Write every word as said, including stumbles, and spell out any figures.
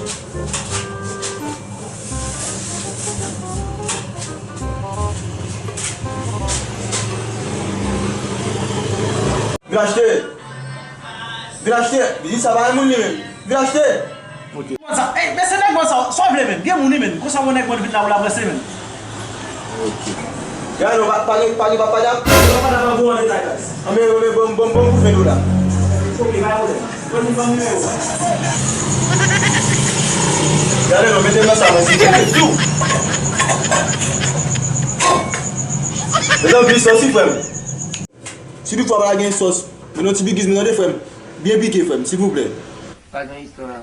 Vin achte. Vin achte. Vin sa pa moun li menm. Vin achte. Ok. Mwen sa, ey, men se nèg mwen sa, sa w vle menm? Gen moun wi menm. Konsa mwen nèg mwen vin la pou l avanse menm. Ok. Gade non, pa, pa gen, pa gen, pa, pa dam. Mwen pa dam pou an detay, guys. Anben, anben, bon, bon, bon pou fen nou la. Ok, pa pwoblèm. Mwen ni ban nimewo. Gade non, mete nan sa mwen si. Mezanmi, vin sòs wi, frè m. Si toutfwa pa gen sòs, men yon ti bigiz mwen tande, frè m. Byen pike, frè m, silvouplè. Pa gen istwa.